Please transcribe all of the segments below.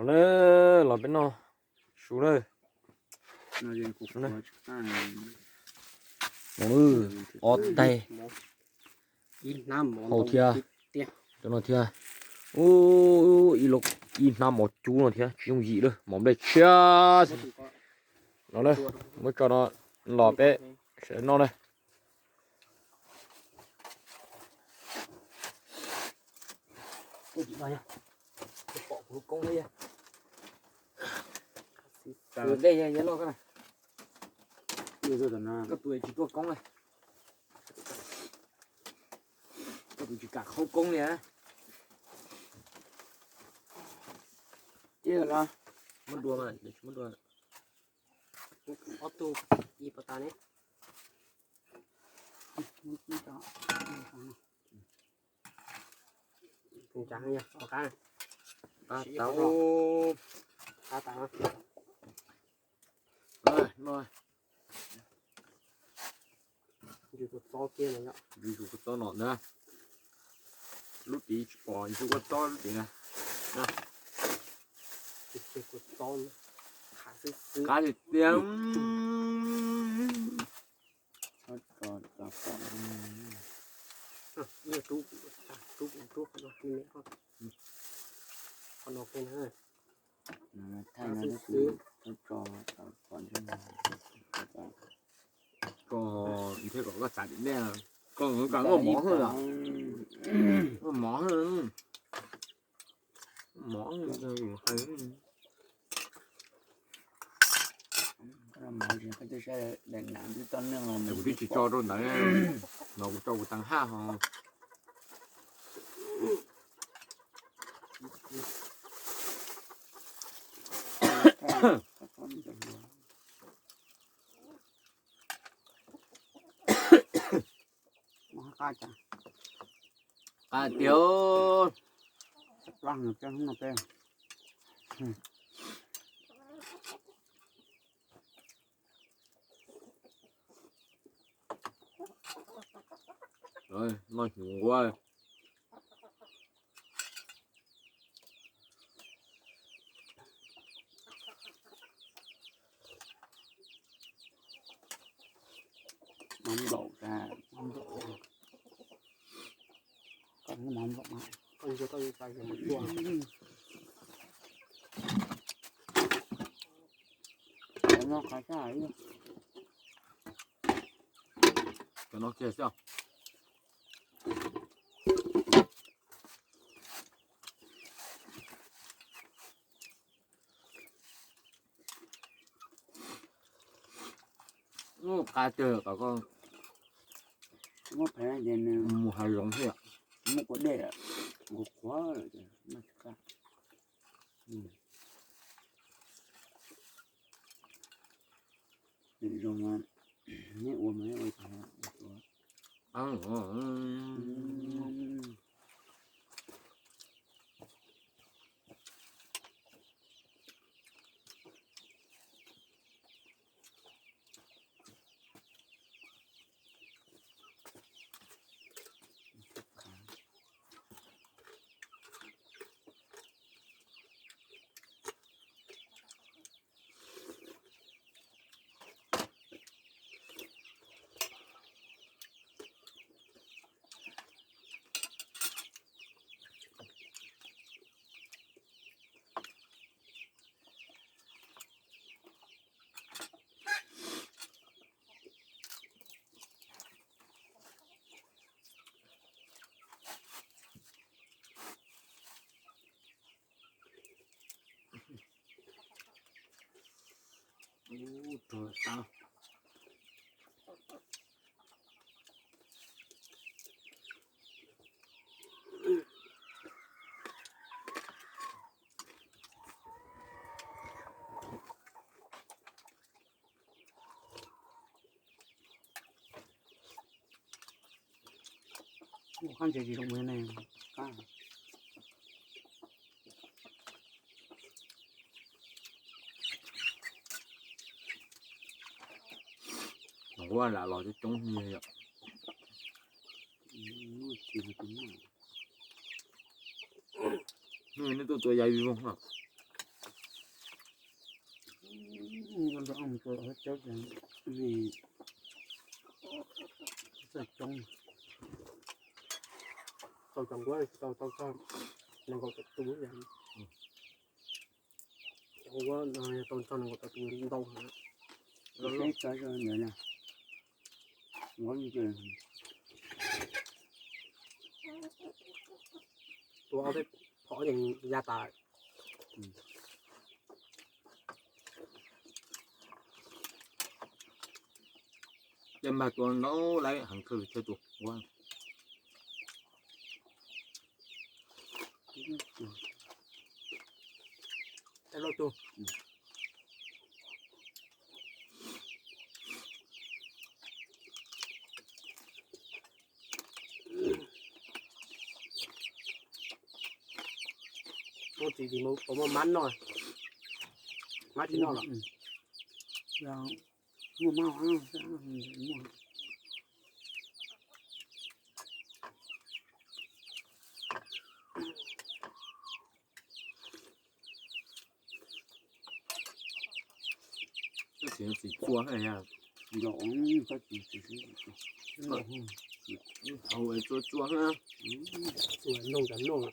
Los na, los peb noj su na. Ob taig hau thiab, cov no thiab. Ib hnab mov cub no thiab tsis yooj yim lawm, mov nplej tshiab. Los na, muab tso no los peb sawv daws noj na. Koj tus tsis tuaj koob, koj tus tsis kam khaub koob li. Muab dua, muab dua. Ob tug ib pas tas ne. Qab tau, qab tau. Ntsis tus txob no na, lub tid tsis pom ntsis ua txob lub tid na. Qab tiag tiag. Tso, ntshe kom koj txav tim nej, koj kam muaj mov hwj lawm. Muaj mov hwj, mov hwj. Kuv twb tsis tso rau ntawd, no kuv tso kuv taag haj ho. Qab tiag. Noj hnyuv nquab. Mov nplaum tas, koj muab mov nplaum mas koj ntshe koj yuav txais mov cua. Cov no qab tshaj. Cov no kiag xwb. Qab tiag, kom koj muab phev ces nws mus hav zoov thiab. Muab kua dej, qhuav qhuav lawm ces noj tsis qab. Nws zoo, neb ua mas neb ua tsis heev. Ub, rog tau. Ua qab ntses tsis zoo ne. Ua lam los coob coob nyiag yom. Hnub no nej tuaj tua yam zoo na. Tau cov nquab tau tau tau nees nkaum tawm tus, cov nquab tau tau nees nkaum tawm tus ntau heev. Tua ob peb phom ces ya tas. Tej npag tua ntau lawm heev kawg, tshuav tus nquab. Lauj tug. Muaj txiv tsis muaj mab noj, mab tsis noj los. Muaj mab, muaj. Txiv txua, txua txua, txua noj tas noj.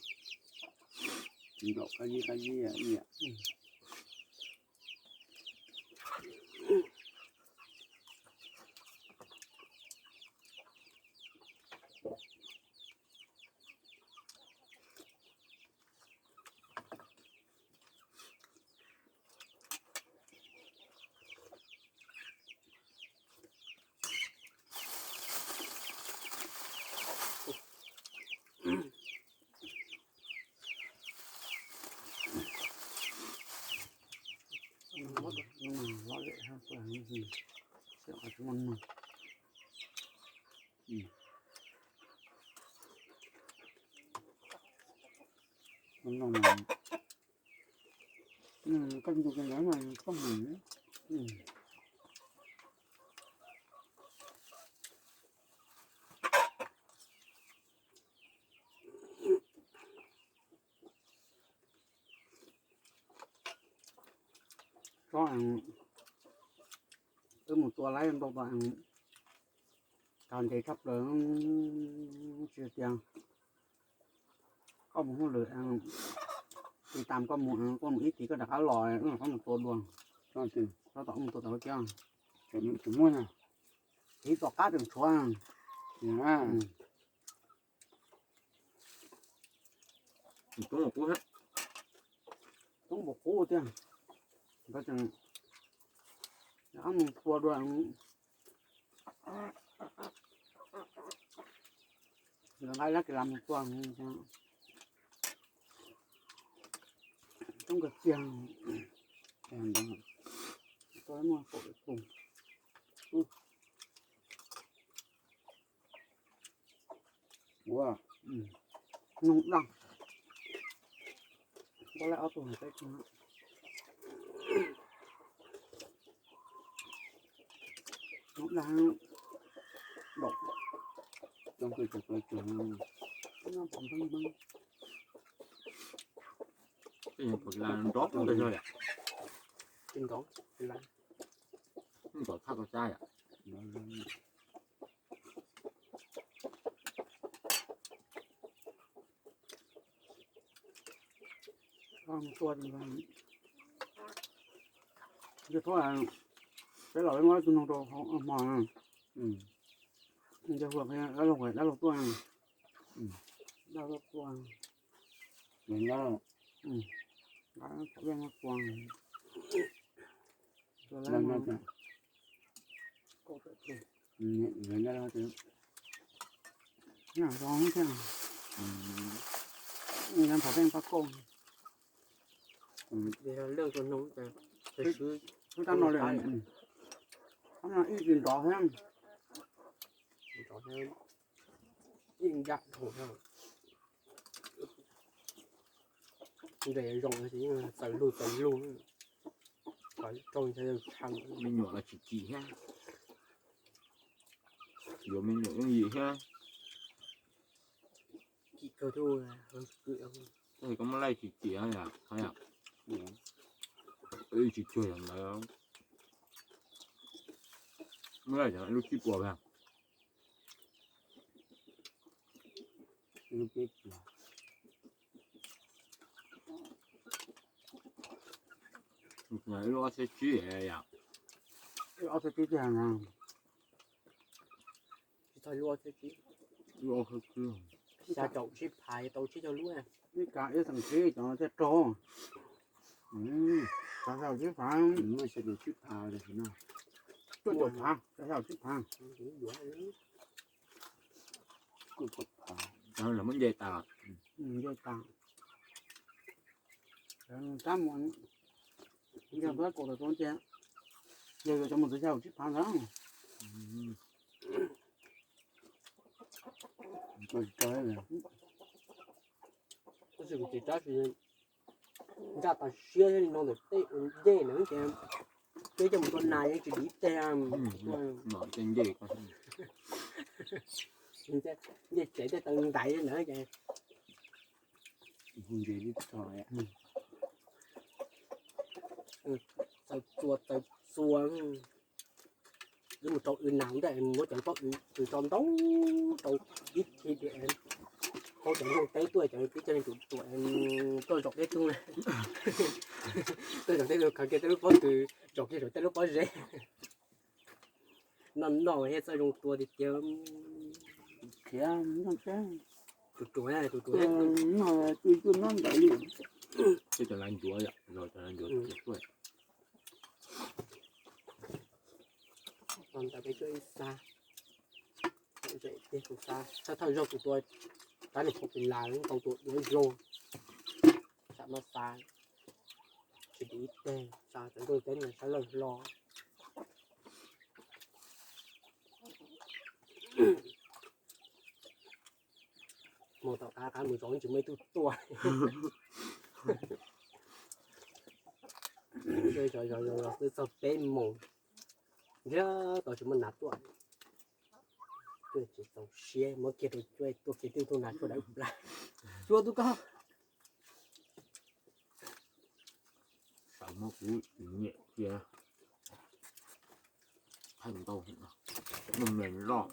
Koj ntu kiag ntawd mas koj mus. Tsob, wb mus tua laib ntau tas, kag ntev tshaj plaws, tsis tias koj mus hauj lwm, tis tas koj mus, koj mus ib tis koj rov qab los, koj mus tua dua. Tab tom mus tua tau kiag, tiv tom qab tseem tshuav. Toob npaum qub tiag, nkawd tseem mus tua dua. Lawv nqa lab kis las mus tua, toob kawg tiag. Tua muaj kaum tawm tus. Ua, noog daj. Npaj laij ob tug peb tug. Noog daj, dam, cov pov npeb npeb. Tej nyuag pov kis las nrov kawg yom. Nrov, nrov thaj tau cab yom. Tua, yog thaum peb los peb muab tus noog rau hmo, yog hu dab laug, dab laug tuaj, dab laug tuaj, dab laug tuaj. Zoo thiab, npham peb pab kauj. Twb tab no li, ib tsis nrov thiab. Ib ncaj dhau thiab. Nres zoo txawv lug txawv lug, kom rau ntshe tshee. Me nyuam los tsis kim thiab. Yuav me nyuam yooj yim thiab. Kim kawg thiab. Koj muab laij tsis kim yom, tsis cuag yam ntawd. Lub tsib puas, lub peb puas. Lub ob txhiab tsib yom. Lub ob txhiab tsib tiag na. Tsis txog lub ob txhiab tsib. Lub ob txhiab tsib. Xya caum tsib phav tau tsib caug lub. Ib kav ib xeem tsib cov thiaj raug. Xya caum tsib phav, xya caum tsib phav, cuaj caum phav, xya caum tsib phav. Lawv muab nce tas. Nce tas. Rab mus, yog peb kaum tau tus ces, yog yuav cov mus txog xya caum tsib phav ntawd. Tab sis kuv ces rab tsis ncaj tas siab thiab li no ntawm tej ua ncej na ces peb coj mus tua nas yeej tsis dim teg. Ncej tsev tej taw ntaiv li ntawd ces txaws txua txaws txua. Wb mus rau w nas ntej muab cov pob w tso ntau rau ib thib, haub cov nplooj teb tuaj cov tib cag leej tus tuam tuaj zaum teb tug, tuaj zaum teb tug khaws kiag tej lub pob tw, zaum kiag saum tej lub pob zeb. Noj noj thiab txawj zoo tua tiag tiag. Khiav noj teb. Tus ruam, tus ruam. Noj tij tuaj noj ntawd li. Tej cov lav ncuav yom, los cov lav ncuav tuaj. Ntawd peb cuab ib xa, zem tiag tus xa, thawj thawj zaug kuv tua rab niag phaum pis las tau tua duav zog, sam no xa tsis dim ib teg, xa cov nplooj teb no sab laug hlo. Mus tom qab qab mus zov tsis muaj ib tug tuaj. Zov zov zov zov twb txog peb moos, nrhiav tau tsis muaj nas tuaj. Tuaj tsis txaus siab muab kiag rau cuab tuaj kiag twb tug nas tshuaj dawb plas. Cuab tub koj. Xav muab kuv nyiam kiag. Qhaib ntau, muaj mem loj.